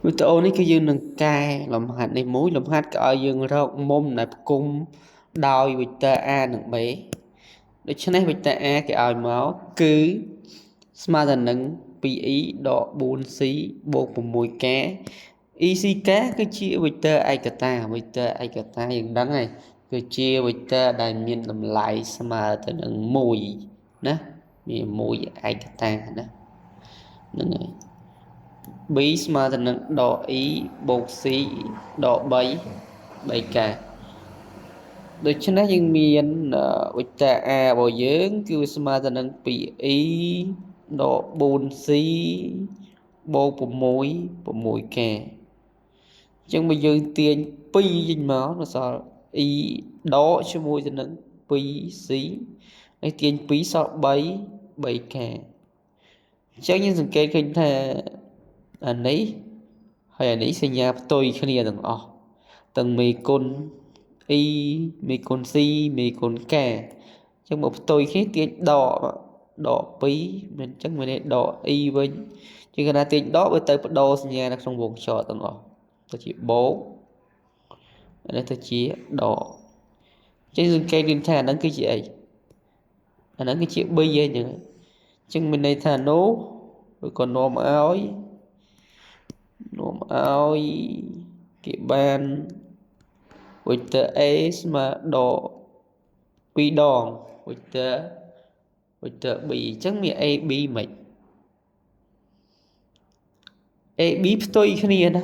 វីដេអូនេះគឺយើងនឹងកែលំហាត់នេះមួយលំហាត់ក៏ឲ្យយើងរកមុំដែលផ្គុំដោយ vector A និង B ដូច្នេះ vector A គេឲ្យមកគឺស្មើទៅនឹង 2e ដក 4c បូក 6k ECK គឺជា vector ឯកតា vector ឯកតាយើងដឹងហើយគឺជា vector ដែលមានតម្លៃស្មើទៅនឹង1ណាមាន1ឯកតាណាហ្នឹងហើយ B ស្មើទៅនឹងដក E បូក C ដក3 3K ដូច្នេះយើងមាន vector A របស់យើងគឺស្មើទៅនឹង 2E ដក 4C បូក6 6K អញ្ចឹងបើយើងទាញ2ចេញមកនៅសល់ E ដកជាមួយទៅនឹង 2C ហើយទាញ2សល់3 3K អញ្ចឹងយើងសង្កេតឃើញថាអានេះហើយអានេះសញ្ញាផ្ទុយគ្នាទាំងអស់ទាំងមេគុណ E មេគុណ C មេគុណ K អញ្ចឹងមកផ្ទុយគ្នាទាញដកដក2មិនអញ្ចឹងមានន័យដក E វិញជាងកាលណាទាញដកវាទៅបដូរសញ្ញានៅក្នុងវងចោទាំងអស់ទៅជាបូកអានេះទៅជាដកអញ្ចឹងសង្កេតឃើញថាអាហ្នឹងគឺជាអីអាហ្នឹងគឺជា B ឯងអញ្ចឹងមានន័យថានោះឬក៏នាំឲ្យនាំឲ្យគេបាន vector A ស្មើដក2ដង vector B អញ្ចឹងមាន AB មិន AB ផ្ទុយគ្នាណា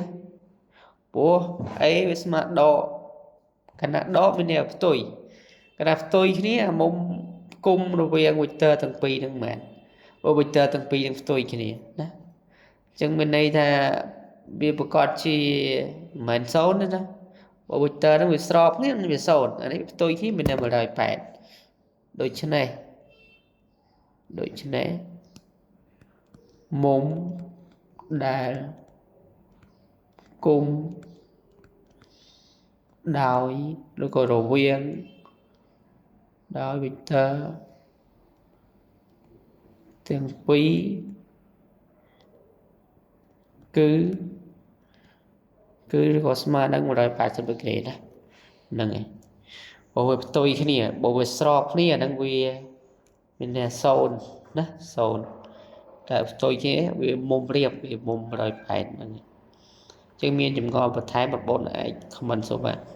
ព្រោះ A វាស្មើដកខណៈដកមានន័យផ្ទុយកាលណាផ្ទុយគ្នាអាមុំគុំរវាង vector ទាំងពីរហ្នឹងមែនព្រោះ vector ទាំងពីរហ្នឹងផ្ទុយគ្នាណាអញ្ចឹងមានន័យថាវាប្រកាសជាមិនមែន0ទេណាបើ vector ហ្នឹងវាស្របគ្នាវា0អានេះផ្ទុយគ្នាមានតែ180ដូច្នេះដូច្នេះមុំដែលគុំដោយឬក៏រវាងដោយ vector ទាំងពីរគឺគឺក៏ស្មើនឹង180ដឺក្រេណាហ្នឹងហើយបើវាផ្ទុយគ្នាបើវាស្របគ្នាអាហ្នឹងវាមានន័យ0ណា0តែផ្ទុយគ្នាវាមុំរៀបវាមុំ180ហ្នឹងអញ្ចឹងមានចម្ងល់បន្ថែមបងប្អូនអាច comment សូមបាទ។